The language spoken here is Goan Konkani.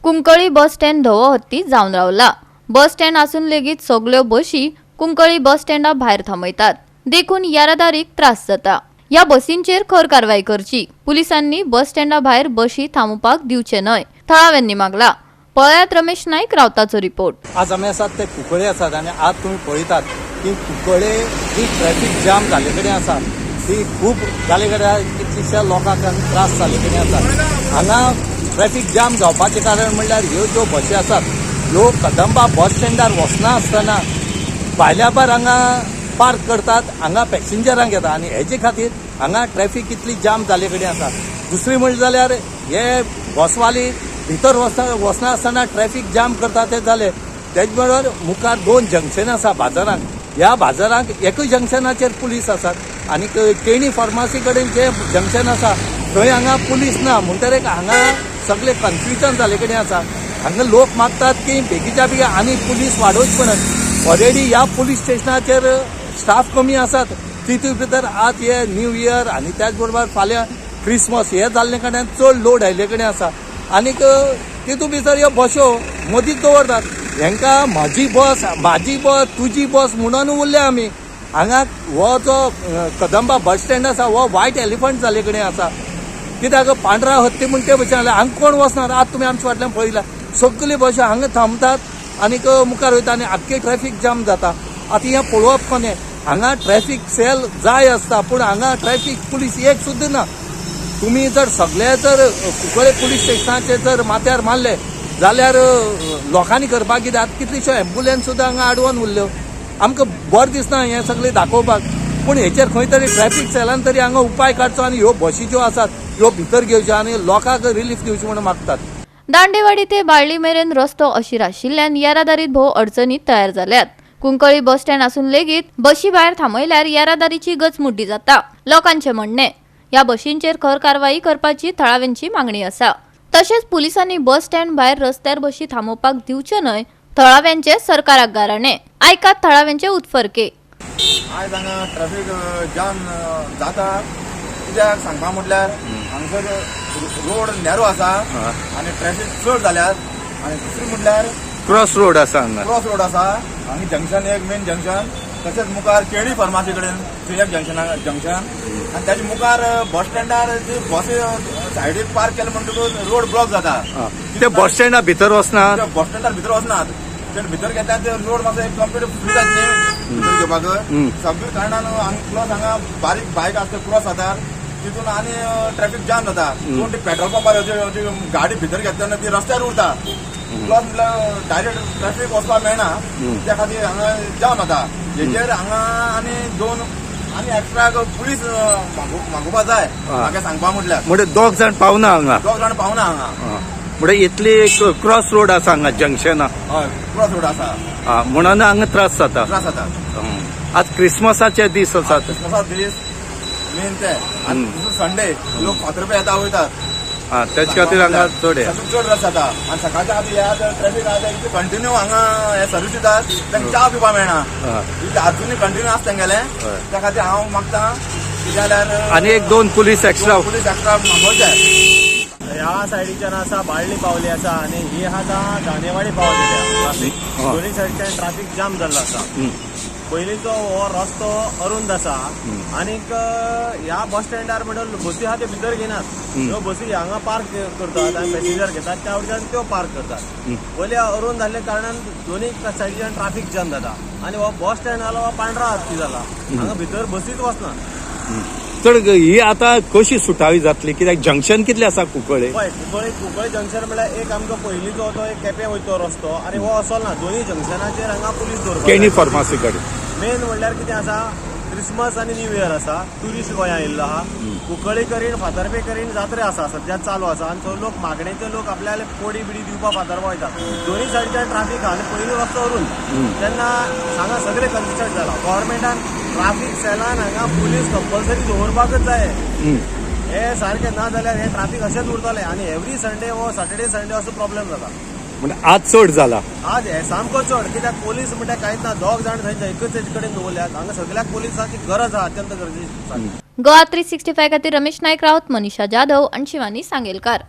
कुंकळी बस स्टँड धवो हत्ती जावन रावला. बस स्टँड आसून लेगीत सगल्यो बशी कुंकळी बस स्टँडा भायर थांबयतात, देखून येरादारीक त्रास जाता. ह्या बसींचेर खर कारवाय करची. पुलिसांनी बस स्टँडा भायर बशी थांबोवपाक दिवचे न्हय, थळाव्यांनी मागला. पळयात रमेश नाईक रावताचो रिपोर्ट. आज आमी आसात ते कुंकळे आसात आनी आज तुमी पळयतात की कुंकळे जी ट्रॅफिक जाम जाल्ले कडेन आसा ती खूब जाले कडेन कितलीश्या लोकांक त्रास जाल्ले कडेन आसा. हांगा ट्रॅफिक जाम जावपाचें कारण म्हणल्यार ह्यो ज्यो बशी आसात ह्यो कदंबा बस स्टँडार वचना आसतना भायल्या भायर हांगा पार्क करतात, हांगा पॅसेंजरांक येता आनी हेजे खातीर हांगा ट्रॅफिक इतली जाम जाल्ले कडेन आसा. दुसरी म्हणलें जाल्यार हे बसवाली भितर वचना आसतना ट्रॅफिक जाम करता ते जाले. तेज बरोबर मुखार दोन जंक्शन आसा बाजारांक, ह्या बाजारांक एकूय जंक्शनाचेर पुलीस आसात आनी केणी फार्मासी कडेन जे जंक्शन आसा थंय हांगा पुलीस ना, म्हणटकीर हांगा सगळे कन्फ्युजन जाल्ले कडेन आसा. हांगा लोक मागतात की बेगीच्या बेगीन आनी पुलीस वाडोवची म्हणून. ऑलरेडी ह्या पुलीस स्टेशनाचेर स्टाफ कमी आसात, तितून भितर आज हे न्यू इयर आनी त्याच बरोबर फाल्यां क्रिसमस हे जाल्ले कारणान चड लोड आयिल्ले कडेन आसा आनीक तितून भितर ह्यो बश्यो मदींच दवरतात. हेंकां म्हाजी बस म्हाजी बस तुजी बस म्हणून उरल्या आमी. हांगा हो जो कदंबा बस स्टँड आसा हो व्हायट एलिफंट जाल्ले कडेन आसा, कित्याक पांढरा हत्ती म्हण ते भशेन जालें. हांगा कोण वचनात. आज तुमी आमच्या फाटल्यान पळयला सगळी बशी हांगा थांबतात आनीक मुखार वयता आनी आख्खी ट्रॅफिक जाम जाता. आतां हें पळोवप कोणें? हांगा ट्रॅफिक सेल जाय आसता पूण हांगा ट्रॅफिक पुलीस एक सुद्दां ना. तुमी जर सगळे जर कुंकळे पुलीस स्टेशनाचेर जर माथ्यार मारले जाल्यार लोकांनी करपाक कितें? आतां कितलीश्यो एम्बुलन्स सुद्दां हांगा आडवन उरल्यो. आमकां बरें दिसना हें सगळें दाखोवपाक, पूण हेचेर खंय तरी ट्रॅफिक सेलान तरी हांगा उपाय काडचो आनी ह्यो बशी ज्यो आसात ह्यो भितर घेवच्यो आनी लोकांक रिलीफ दिवची म्हणून मागतात. दांडेवाडी ते बाळ्ळी मेरेन रस्तो अशीर आशिल्ल्यान येरादारीत भोव अडचणी तयार जाल्यात. कुंकळी बस स्टँड आसून लेगीत बशी भायर थांबयल्यार येरादारीची गचमुड्डी जाता, लोकांचें म्हणणें. ह्या बशींचेर खर कारवाई करपाची थळाव्यांची मागणी आसा. तशेंच पुलिसांनी बस स्टँड भायर रस्त्यार बशी थांबोवपाक दिवचे न्हय, थळाव्यांचे सरकाराक गाराणें. आयकात थळाव्यांचे उत्फर्के. आयज हांगा ट्रॅफिक जाम जाता कित्याक सांगपा म्हटल्यार हांगसर रोड नॅरो आसा आनी ट्रॅफिक चड जाल्यात आनी दुसरी म्हटल्यार क्रॉस रोड आसा हांगा, क्रॉस रोड आसा हांगा जंक्शन एक मेन जंक्शन, तशेंच मुखार केणी फार्मासी कडेन थंय एक जंक्शन आनी ताच्या मुखार बस स्टँडार जी बसी सायडीक पार्क केले म्हणटकूच रोड ब्लॉक जाता. ते बस स्टँडा भितर वचना, बस स्टँडार भितर वचनात, ते भितर घेतल्यार ते रोड मातसो एक कंप्लीट फ्री जाता न्ही भितर घेवपाक. सगळे कारणान हांगा प्लस हांगा बारीक बायक आसता क्रॉस जाता तितून आनी ट्रॅफिक जाम जाता. कोण ती पेट्रोल पंपार गाडी भितर घेतली तेन्ना ती रस्त्यार उरता, प्लस म्हटल्यार डायरेक्ट ट्रॅफिक वचपाक मेळना, त्या खातीर हांगा जाम जाता. हेजेर हांगा आनी दोन आनी एक्स्ट्रा पुलीस मागोवपा जाय म्हाका सांगपा म्हटल्यार. म्हणजे दोग जाण पावना हांगा, दोग जाण पावना हांगा. म्हणजे इतली क्रॉस रोड आसा हांगा जंक्शना. हय क्रॉस रोड आसा म्हणून हांगा त्रास जाता, त्रास जाता. आज क्रिसमसाचे दीस आसात, क्रिसमसा दीस मेन ते आनी दुसरो संडे लोक फातर्पें येता वयतात, तेच खातीर हांगा चड चड रस जाता. आनी सकाळच्या खातीर ह्या ट्रॅफिक आसा इतले कंटिन्यू हांगा हे सर्वीस दितात तांकां च्या पिवपाक मेळना, इतले अजुनूय कंटिन्यू आसा तेंगेलें. त्या खातीर हांव मागता जाल्यार आनी एक दोन पुलीस एक्स्ट्रा, पुलीस एक्स्ट्रा मागोवचे. ह्या सायडीच्यान आसा बाळ्ळी पावली आसा आनी ही आतां दांडेवाडी पावलेली आसा. दोनूय सायडीच्यान ट्राफीक जाम जाल्लो आसा. पयलींचो हो रस्तो अरुंद आसा आनीक ह्या बस स्टँडार म्हणून बसी आहा त्यो भितर घेनात, ह्यो बसी हांगा पार्क करतात आनी पॅसेंजर घेतात त्या वयल्यान त्यो पार्क करतात. पयलीं अरुंद जाल्ल्या कारणान दोनूय सायडीच्यान ट्राफीक जाम जाता आनी हो बस स्टँड जालो हो पांढरा हत्ती जाला, हांगा भितर बसीच वचना. चड ही आतां कशी सुटावी जातली कित्याक जंक्शन कितलें आसा कुंकळे? पळय कुंकळे कुंकळे जंक्शन म्हळ्यार एक आमकां पयलींचो तो एक केपें वयता रस्तो आनी हो असो ना, दोनूय जंक्शनाचेर हांगा पुलीस दवरपाक. केणी फार्मासी कडेन मेन म्हणल्यार कितें आसा, क्रिसमस आनी न्यू इयर आसा, ट्युरिस्ट गोंया आयिल्लो आहा. कुंकळे करीन फातर्पे करीन जात्रा आसा सद्या चालू आसा आनी सो लोक मागणेचे लोक आपल्याले पोडी बिडी दिवपाक फातर्पा वयतात. दोनूय सायडीच्यान ट्राफीक आहा आनी पयलीं रस्तो अरून तेन्ना हांगा सगळें कंजेस्टेड जाला. गव्हर्मेंटान ट्राफीक सेलान हांगा पुलीस कंपल्सरी दवरपाकच जाय, हे सारकें ना जाल्यार हे ट्राफीक अशेंच उरतलें आनी एवरी संडे वो सॅटर्डे संडे असो प्रॉब्लेम जाता. म्हणजे आज चड जाला, आज हे सामको चड कित्याक पोलीस म्हणल्यार कांयच ना, दोग जाण थंय एकच तेजे कडेन दवरल्यात. हांगा सगळ्याक पोलिसांची गरज आहा, अत्यंत गरजेची. गोवा 365 खातीर रमेश नायक राऊत, मनीषा जाधव आनी शिवानी सांगेलकार.